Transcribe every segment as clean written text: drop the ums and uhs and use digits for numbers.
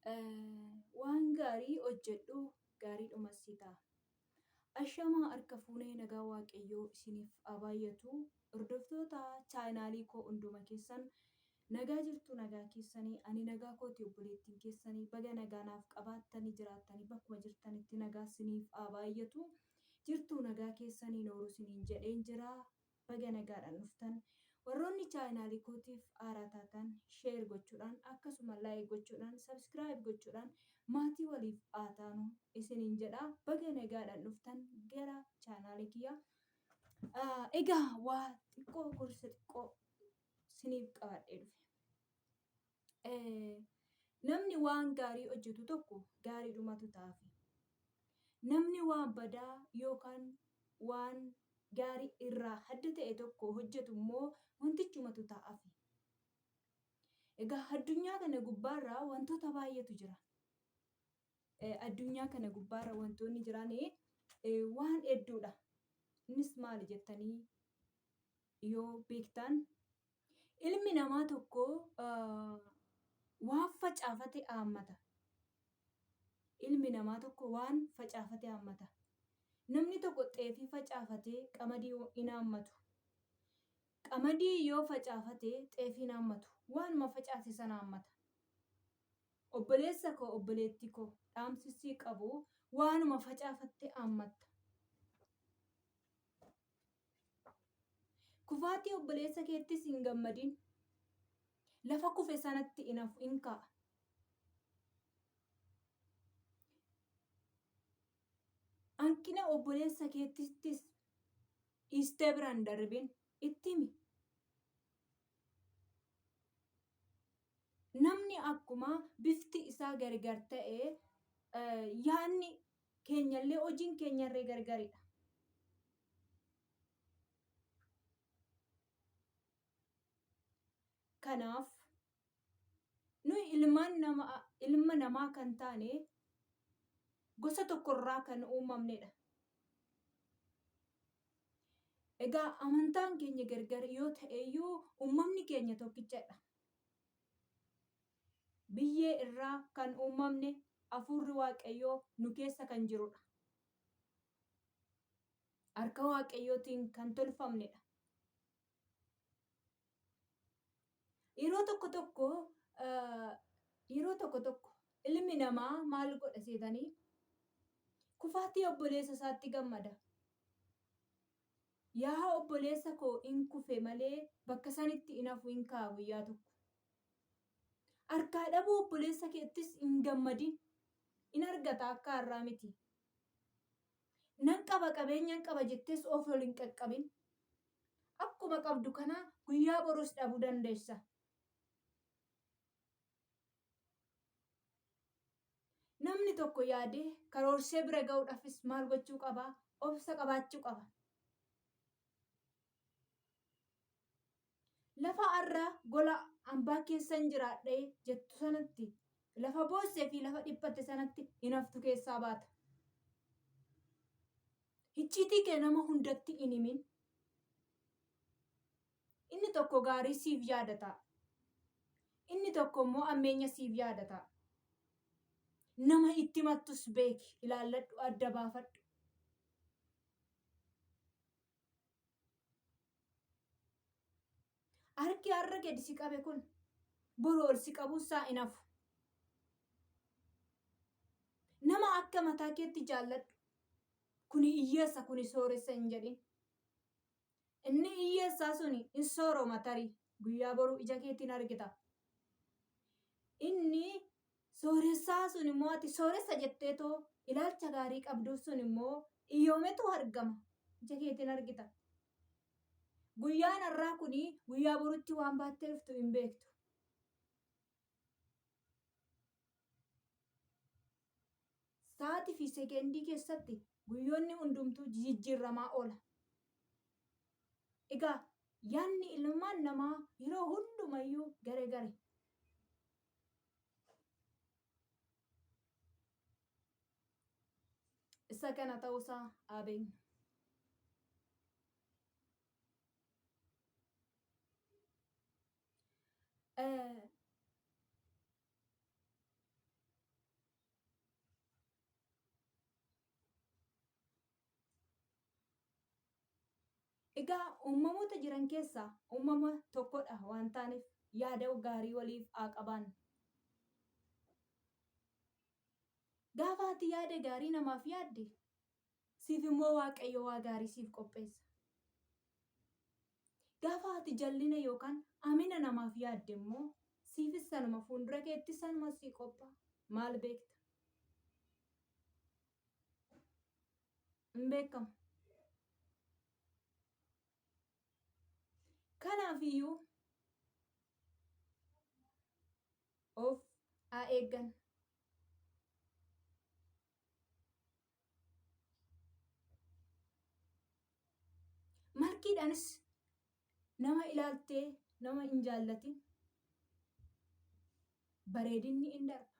Waan gaarii hojjedhu gaariidhumas si ta'a. Ashamaa harka fuunee nagaa Waaqayyoo isiniif haa baay'atu. Hordoftoota chaanaalii koo hunduma keessan nagaa jirtu, nagaa keessanii? Ani nagaa kooti. Obboleettiin keessanii baga nagaa naaf qabaattanii jiraattanii bakkuma jirtanitti nagaa isiniif haa baay'atu. Jirtu nagaa keessanii? Nooruu isiniin jedheen jira. Baga nagaadhaan dhuftan. Warroonni chaanaalii kootiif haaraa taatan share gochuudhaan, akkasuma like gochuudhaan, subscribe gochuudhaan maatii waliif haa taanu isiniin jedha. Baga nagaadhaan dhuftan gara chaanaalii kiyyaa. Egaa waa xiqqoo, gorsa xiqqoo isiniif qabadhee dhufe. Namni waan gaarii hojjetu tokko gaariidhumatu ta'aafi. Namni waan badaa yookaan waan gaarii irraa adda ta'e tokko hojjetu immoo wantichumatu ta'aafi. Egaa addunyaa kana gubbaarra wantoota baay'eetu jira. Addunyaa kana gubbaarra wantoonni jiran waan hedduudha. Innis maali jettanii yoo beektan, ilmi namaa tokko waan facaafate haammata. Ilmi namaa tokko waan facaafate haammata. Namni tokko xeefii facaafatee qamadii hin haammatu. Qamadii yoo facaafate xeefii hin haammatu. Waanuma facaase sana haammata. Obboleessa koo, obboleettii koo, dhaamsi sii qabu waanuma facaafatte haammatta. Kufaatii obboleessa keettis hin gammadin. Lafa kufe sanatti hin hafu, hin ka'a. Hanqina obboleessa keettittis dhiistee bira hin darbin, itti himi. Namni akkuma bifti isaa gargar ta'e, yaadni keenyallee hojiin keenyallee gargaridha. Kanaaf nuyi ilmaan nama, ilma namaa kan taane gosa tokkorraa kan uumamnedha. Egaa amantaan keenya gargar yoo ta'eyyuu uumamni keenya tokkichadha. Biyyee irraa kan uumamne, hafuurri Waaqayyoo nu keessa kan jirudha. Harka Waaqayyootiin kan tolfamnedha. Yeroo tokko tokko yeroo tokko tokko ilmi namaa maal godha seetanii? Kufaatii obboleessa isaatti gammada. Yaa obboleessa koo, in kufe malee bakka sanitti hin hafu, hin ka'a guyyaa tokko. Harkaa dhabuu obboleessa keettis hin gammadin. In argata, akka har'aa miti. Nan qaba, qabeenyan qaba jettees of ol hin qaqqabin. Akkuma qabdu kana guyyaa borus dhabuu dandeessa. Namni tokko yaadee karoorsee bira ga'uudhaafis maal gochuu qaba? Obsa qabaachuu qaba. Lafa har'a gola hambaa keessan jiraadhee jettu sanatti, lafa boossee fi lafa dhiphatte sanatti hin haftu, keessaa baata. Icciitii kee nama hundatti hin himin. Inni tokko gaarii siif yaada ta'a. Inni tokko immoo ammeenya siif yaada ta'a. Nama itti himattus beeki, ilaalladhu, adda baafadhu. Harki har'a gadi si qabe kun boru ol si qabuunsaa hin hafu. Nama akka mataa keetti jaalladhu. Kuni hiyyeessa, kuni sooressa hin jedhin. Inni hiyyeessaa suni hin sooroma tarii, guyyaa boruu ija keetiin argita. Inni sooressaa sun immoo, ati sooressa jetteetoo ilaalcha gaarii qabduuf sun immoo hiyyoometu argama. Ija keetiin argita. Guyyaan har'aa kun guyyaa borutti waan baattee dhuftu hin beektu. Sa'aatii fi sekeendii keessatti guyyoonni hundumtuu jijjiirramaa oola. Egaa yaadni ilmaan namaa yeroo hundumayyuu gare gare. Isa kana ta'uusaa haa beeknu. Egaa uumamoota jiran keessaa uumama tokkodha waan taaneef yaada gaarii waliif haa qabaannu. Gaafa ati yaada gaarii namaaf yaadde siif immoo Waaqayyo waa gaarii siif qopheessa. Gaafa ati jallina yookaan hamina namaaf yaadde immoo siifis sanuma fuuldura keetti sanuma sii qophaa'a. Maal beekta? Hin beekamu. Kanaafiyyuu of haa eeggannu. Malkiidhaanis nama ilaaltee nama hin jaallatin. Bareedinni in darba.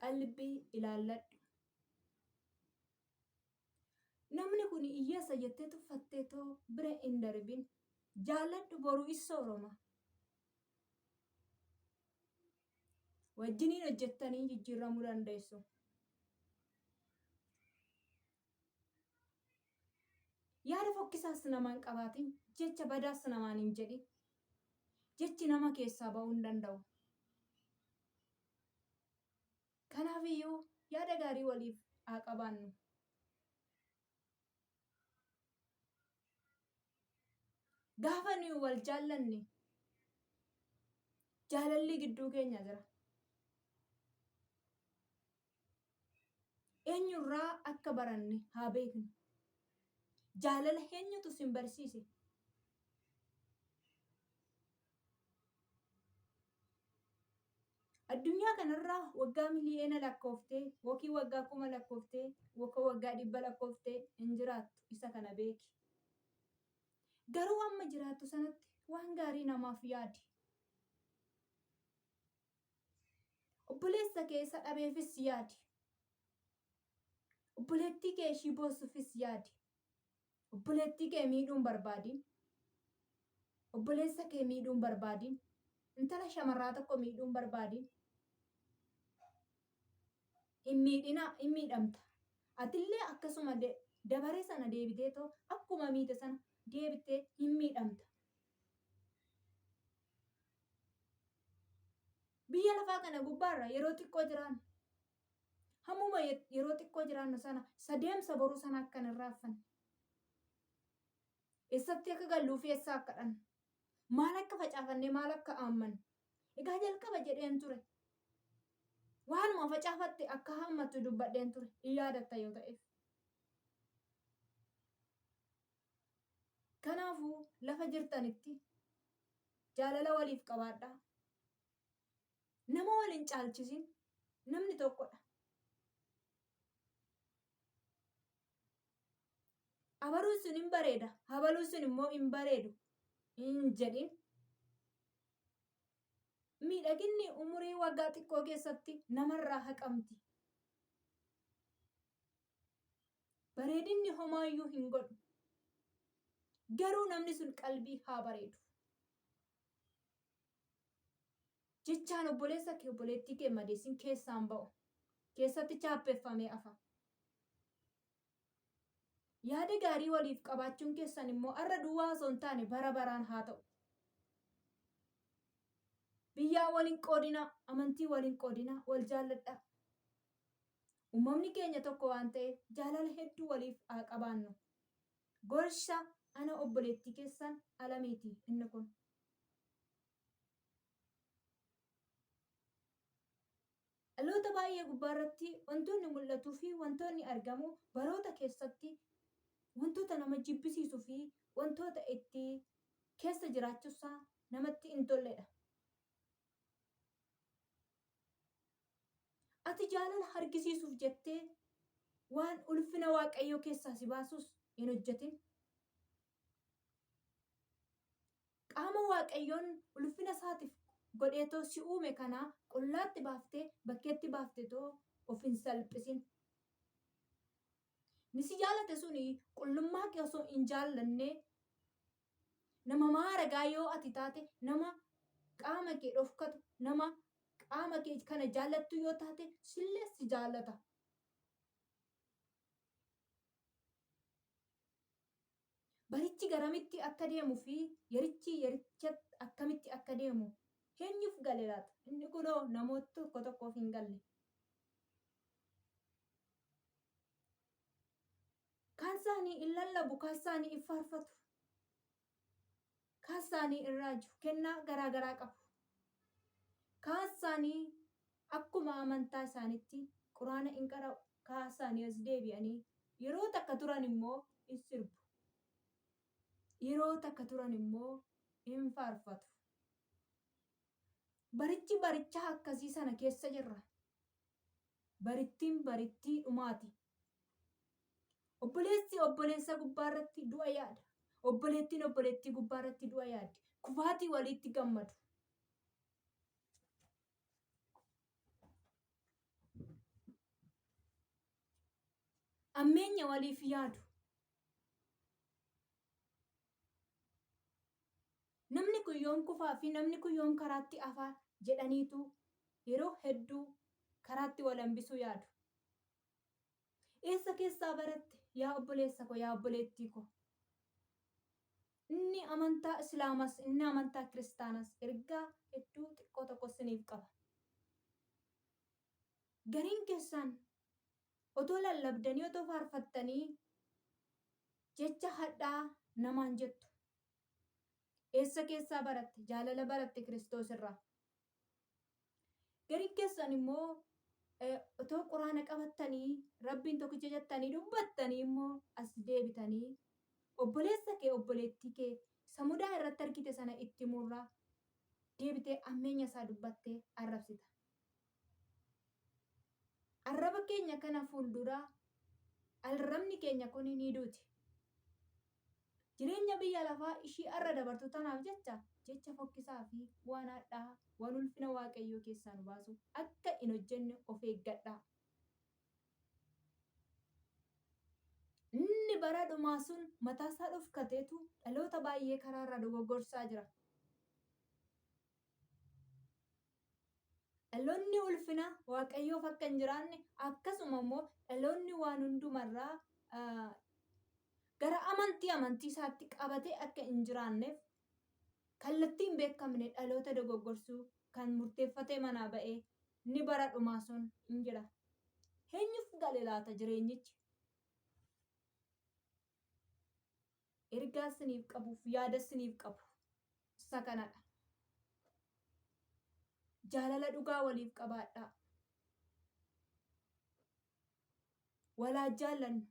Qalbii ilaalladhu. Namni kun hiyyeessa jettee tuffattee too bira hin darbin. Jaalladhu boru is sooroma. Wajjiniin hojjettanii jijjiirramuu dandeessu. Yaada fokkisaas namaan qabaatin, jecha badaas namaan hin jedhin. Jechi nama keessaa ba'uu hin danda'u. Kanaaf iyyuu yaada gaarii waliif haa qabaannu. Gaafa nuyi wal jaallanne jaalalli gidduu keenya jira. Eenyurraa akka baranne haa beeknu. Jaalala eenyutu sin barsiise? Addunyaa kanarraa waggaa miliyoona lakkooftee yookiin waggaa 1000 lakkooftee yookiin waggaa 100 lakkooftee hin jiraattu isa kana beeki. Garuu amma jiraattu sanatti waan gaarii namaaf yaadi. Obboleessa kee isa dhabeefis yaadi. Obboleettii kee ishii boossufis yaadi. Obboleettii kee miidhuu hin barbaadin. Obboleessa kee miidhuu hin barbaadin. Intala shamarraa tokko miidhuu hin barbaadin. Hin miidhinaa, hin miidhamta. Atillee akkasuma dabaree sana deebitee too akkuma miite sana deebitee hin miidhamta. Biyya lafaa kana gubbaarra yeroo xiqqoo jiraanna. Hammuma yeroo xiqqoo jiraannu sana isa deemsa boruu sana akka hin irraanfanne. Eessatti akka galluu fi eessa akka dhannu. Maal akka facaafannee maal akka haammannu. Egaa jalqaba jedheen ture. Waanuma facaafatte akka haammattu dubbadheen ture. In yaadatta yoo ta'eef. Kanaafuu lafa jirtanitti jaalala waliif qabaadhaa. Nama wal hin caalchisin namni tokkodha. Abaluun sun hin bareeda, abaluun sun immoo hin bareedu hin jedhin. Miidhaginni umurii waggaa xiqqoo keessatti namarraa haqamti. Bareedinni homaayyuu hin godhu. Garuu namni sun qalbii haa bareedu. Jechaan obboleessa kee obboleettii kee madeessin keessaan ba'u. Keessatti chaappeffamee hafa. Yaada gaarii waliif qabaachuun keessan immoo har'a duwwaa osoo hin taane bara baraan haa ta'u. Biyyaa wal hin qoodinaa, amantii wal hin qoodinaa, wal jaalladhaa. Uumamni keenya tokko waan ta'eef jaalala hedduu waliif haa qabaannu. Gorsa ana obboleettii keessan Alamiiti inni kun. Dhaloota baay'ee gubbaa irratti wantoonni mul'atuu fi wantoonni argamu baroota keessatti wantoota nama jibbisiisuu fi wantoota itti keessa jiraachuusaa namatti hin tolledha. Ati jaalala argisiisuuf jettee waan ulfina Waaqayyoo keessaa si baasus hin hojjetin. Qaama Waaqayyoon ulfina isaatiif godheetoo si uume kana qullaatti baaftee bakkeetti baaftetoo of hin salphisin. Inni si jaalate suni qullummaa kee osoo hin jaallanne nama maaragaa yoo ati taate nama qaama kee dhofkatu nama qaama kee kana jaallattu yoo taate sillee si jaallata. Barichi garamitti akka deemu fi yerichi yericha akkamitti akka deemu eenyuuf gale laata? Inni kunoo namoota tokko tokkoof hin galle. Kaan isaanii in lallabu, kaan isaanii in faarfatu, kaan isaanii in raaju, kennaa garaa garaa qabu. Kaan isaanii akkuma amantaa isaanitti quraana in qara'u, kaan isaanii as deebi'anii yeroo takka turan immoo in sirbu. Yeroo takka turan immoo in faarfatu. Barichi barichaa akkasii sana keessa jirra. Barittiin barittii dhumaati. Obboleessi obboleessa gubbaa irratti du'a yaada. Obboleettiin obboleettii gubbaa irratti du'a yaaddi. Kufaatii waliitti gammadu. Ammeenya waliif yaadu. Namni kun yoom kufaa fi namni kun yoom karaatti hafaa jedhaniitu yeroo hedduu karaatti wal hambisuu yaadu. Eessa keessaa baratte yaa obboleessa ko yaa obboleettii ko? Inni amantaa Islaamas inni amantaa Kiristaanas ergaa hedduu xiqqoo tokko isiniif qaba. Gariin keessaan otoo lallabdanii otoo faarfattanii jecha hadhaa namaan jettu. Eessa keessaa baratte? Jaalala baratte Kiristoos irraa. Gariin keessan immoo otoo quraana qabattanii rabbiin tokkicha jettanii dubbattanii immoo as deebitanii obboleessa kee obboleettii kee isa mudaa irratti argite sana itti murraa deebitee ammeenya isaa dubbattee arrabsita. Arraba keenya kana fuuldura arrabni keenya kun ni duuti. Jireenya biyya lafaa ishii arra dabartu tanaaf jecha jecha fokkisaa fi waan hadhaa waan ulfina Waaqayyoo keessaa nu baasu akka hin hojjenne of eeggadhaa. Inni bara dhumaa sun mataasaa dhofkateetu dhaloota baay'ee karaarraa dogoggorsaa jira. Dhaloonni ulfina Waaqayyoof akka hin jiraanne akkasuma immoo dhaloonni waan hundumarraa gara amantii amantii isaatti qabatee akka hin jiraanneef kallattii hin beekamne dhaloota dogoggorsuu kan murteeffatee manaa ba'ee inni bara dhumaa sun hin jira. Eenyuuf gale laata jireenyichi? Ergaa isiniif qabuuf yaada isiniif qabu isa kanadha. Jaalala dhugaa waliif qabaadhaa. Walaa jaallannu.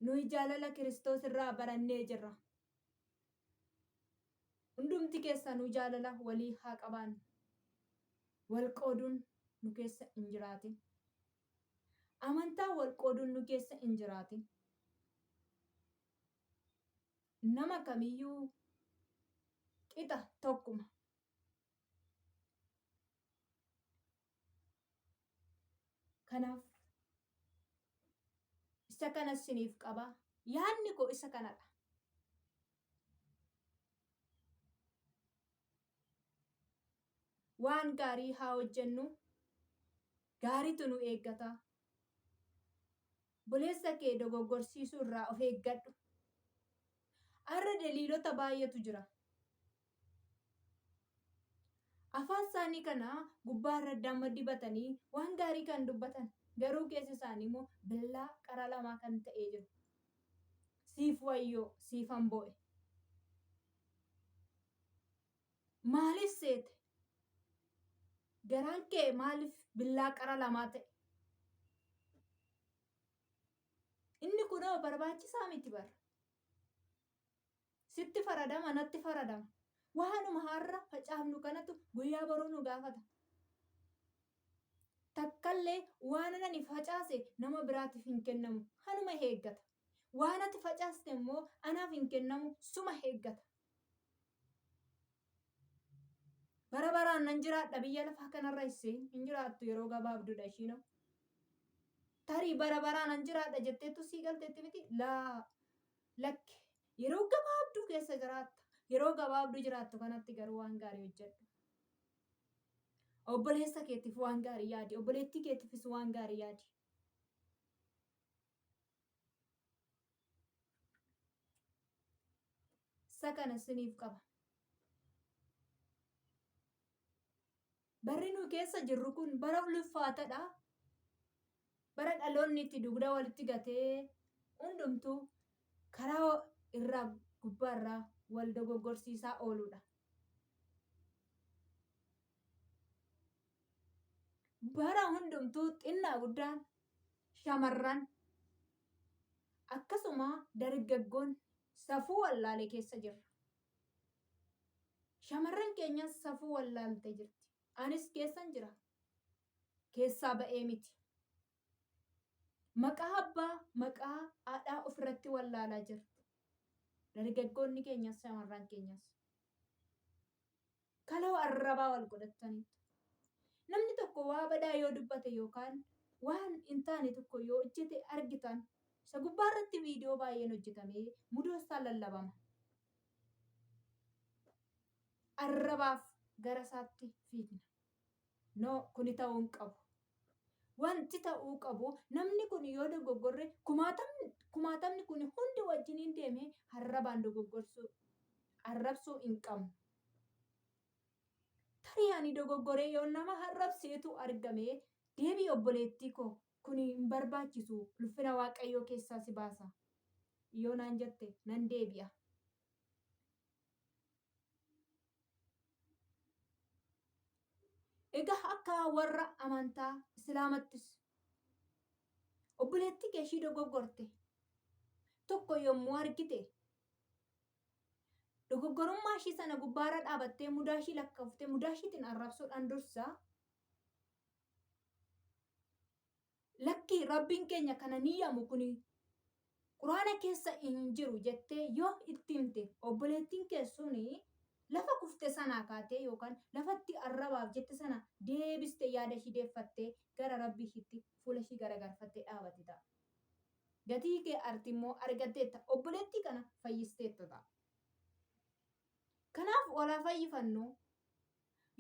Nuyi jaalala Kiristoos irraa barannee jirra. Hundumti keessanuu jaalala walii haa qabaannu. Wal qooduun nu keessa hin jiraatin. Amantaa wal qooduun nu keessa hin jiraatin. Nama kamiyyuu qixa tokkuma. Kanaaf isa kana isiniif qaba. Yaadni koo isa kanadha. Waan gaarii haa hojjennu. Gaariitu nu eeggata. Obboleessa kee dogoggorsiisuu irraa of eeggadhu. Har'a daliilota baay'eetu jira. Afaan isaanii kana gubbaa irra damma dibatanii waan gaarii kan dubbatan garuu keessi isaanii immoo billaa qara lamaa kan ta'ee jiru. Siif wayyoo, siifan boo'e. Maaliif seete? Garaan kee maaliif billaa qara lamaa ta'e? Inni kunoo barbaachisaa miti bara. Sitti faradama natti faradama. Waanuma har'a facaafnu kanatu guyyaa boruu nu gaafata. Takkallee waan ani facaase nama biraatiif hin kennamu. Hanuma eeggata. Waan ati facaaste immoo anaaf hin kennamu suma eeggata. Bara baraan nan jiraadha biyya lafaa kanarra ishee hin jiraattu yeroo gabaabduudha ishiinoo. Tarii bara baraan nan jiraadha jetteettu sii galteetti miti laa lakki yeroo gabaabduu keessa jiraatta yeroo gabaabduu jiraattu kanatti garuu waan gaarii hojjedhu. Obboleessa keetiif waan gaarii yaadi obboleettii keetiifis waan gaarii yaadi. Isa kana isiniif qaba. Barri nu keessa jirru kun bara ulfaatadha. Bara dhaloonni itti dugda walitti gatee hundumtuu karaa irraa gubbaarraa wal dogoggorsiisaa ooludha. Bara hundumtuu xinnaa guddaan shamarran akkasuma dargaggoon safuu wallaalee keessa jirra. Shamarran keenyas safuu wallaalte jirti. Anis keessan jira. Keessaa ba'ee miti. Maqaa abbaa, maqaa haadhaa ofirratti wallaalaa jirti. Dargaggoonni keenyas shamarran keenyas. Kaloo arrabaa wal godhattaniittu. Namni tokko waa badaa yoo dubbate yookaan waan hin taane tokko yoo hojjete argitan isa gubbaa irratti viidiyoo baay'een hojjetamee mudoostaan lallabama. Arrabaaf gara isaatti fiigna. No, kuni ta'uu hin qabu. Wanti ta'uu qabu namni kun yoo dogoggorre kumaatamni kumaatamni kun hundi wajjiniin deemee arrabaan dogoggorsuu arrabsuu hin qabnu. Tarii ani dogoggoree yoo nama arrabseetu argame deebii obboleettii koo kun hin barbaachisu ulfina Waaqayyoo keessaa si baasa yoo naan jette nan deebi'a. Egaa akka warra amantaa Islaamattis obboleettii kee ishii dogoggorte tokko yommuu argite dogoggorummaa ishii sana gubbaarra dhaabattee mudaa ishii lakkooftee mudaa ishiitiin arrabsuudhaan dursa Lakkii Rabbiin keenya kana ni yamu kuni Quraana keessa hin jiru jettee yoo itti himte obboleettiin kee suni lafa kufte sanaa kaatee yookaan lafatti arrabaaf jette sana deebiste yaada ishii deeffattee gara Rabbii ishiitti fuula ishii garagalfattee dhaabatti ta'a. Gatii kee arti immoo argatteetta obboleettii kana fayyisteetta ta'a. Kanaaf walaa fayyifannu.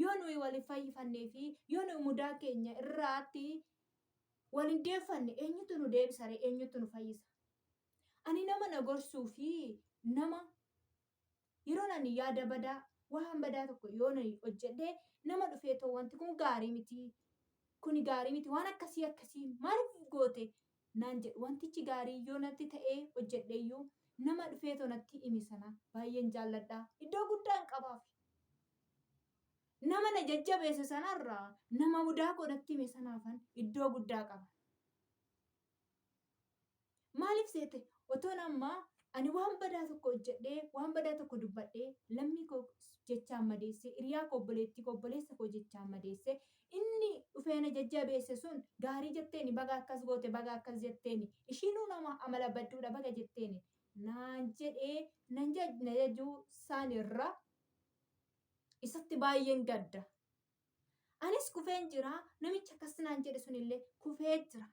Yoo nuyi wal hin fayyifannee fi yoo nuyi mudaa keenya irraatti wal hin deeffanne eenyutu nu deebisa ree? Eenyutu nu fayyisa? Ani nama na gorsuu fi nama yeroon ani yaada badaa waan badaa tokko yoo ani hojjedhe nama dhufee too wanti kun gaarii miti kuni gaarii miti waan akkasii akkasii maaliif goote naan jedhu wantichi gaarii yoo natti ta'ee hojjedheyyuu nama dhufee too natti hime sana baay'een jaalladha iddoo guddaan qabaaf. Nama na jajjabeesse sanarraa nama mudaa koo natti hime sanaafan iddoo guddaa qaba. Maaliif seete otoon amma ani waan badaa tokko hojjedhee waan badaa tokko dubbadhee lammii koo jechaan madeessee hiriyaa koo obboleettii koo obboleessa koo jechaan madeessee inni dhufee na jajjabeesse sun gaarii jetteeni baga akkas goote baga akkas jetteeni ishiinuu nama amala badduudha baga jetteeni naan jedhee nan na jajuu saanirra isatti baay'een gadda. Anis kufeen jira, namichi akkas naan jedhe sunillee kufee jira.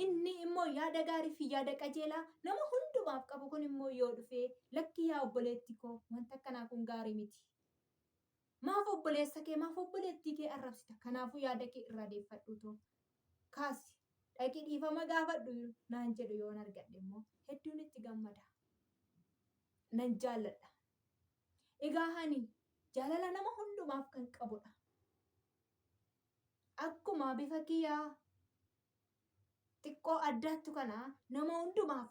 Inni immoo yaada gaarii fi yaada qajeelaa nama hundumaaf qabu kun immoo yoo dhufee lakki yaa obboleetti koo wanta akkanaa kun gaarii miti. Maaf obboleessa kee maaf obboleettii kee arrabsita? Kanaafuu yaada kee irraa deeffadhuutoo kaasi dhaqii dhiifama gaafadhu naan jedhu yoon argadhe immoo hedduun itti gammada. Nan jaalladha. Egaa ani jaalala nama hundumaaf kan qabudha. Akkuma bifa kiyyaa xiqqoo addaattu kana nama hundumaaf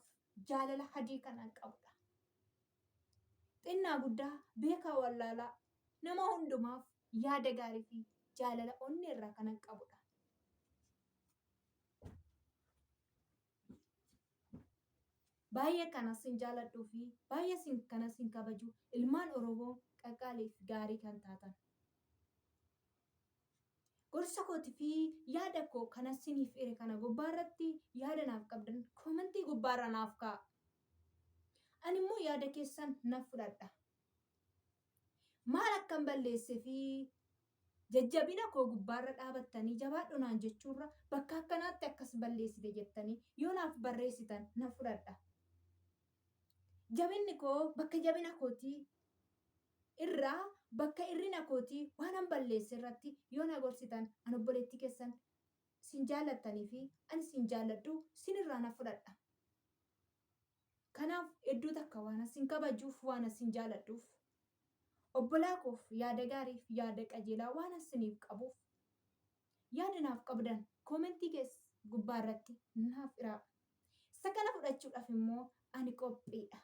jaalala hadii kanan qabudha. Xinnaa guddaa beekaa wallaalaa nama hundumaaf yaada gaarii fi jaalala onnee irraa kanan qabudha. Baay'ee kana sin jaaladhuu fi baay'ee sin kana sin kabaju ilmaan Oromoo qaqqaalii fi gaarii kan taatan. Gorsa kooti fi yaada koo kana siniif ire kana gubbaa irratti yaada naaf qabdan koomentii gubbaa irra naaf kaa'a. Ani immoo yaada keessan nan fudhadha. Maal akkan balleesse fi jajjabina koo gubbaarra dhaabattanii jabaadhu naan jechuurra bakka akkanaatti akkas balleessite jettanii yoo naaf barreessitan nan fudhadha. Jabinni koo bakka jabina kootii irraa bakka irrina kootii waanan balleesse irratti yoo na gorsitan an obboleettii keessan sin jaallattanii fi ani sin jaalladhu sinirraa na fudhadha. Kanaaf hedduu takka waan asin kabajuuf, waan asin jaaladhuuf, obbolaa koof yaada gaariif yaada qajeelaa waan asiniif qabuuf, yaada naaf qabdan koomentii keessa gubbaa irratti naaf hiraa. Isa kana fudhachuudhaaf immoo ani qophiidha.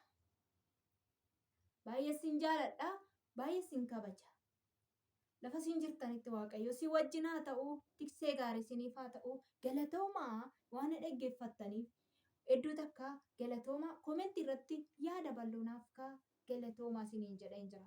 Baay'ee sin jaaladha, baay'ee sin kabaja. Lafa isin jirtanitti Waaqayyo si wajjin haa ta'u, tiksee gaarii isiniif haa ta'u. Galatoomaa waan na dhaggeeffattaniif hedduu takka galatoomaa. Koomentii irratti yaada bal'oo naaf kaa, galatoomaa isiniin jedheen jira.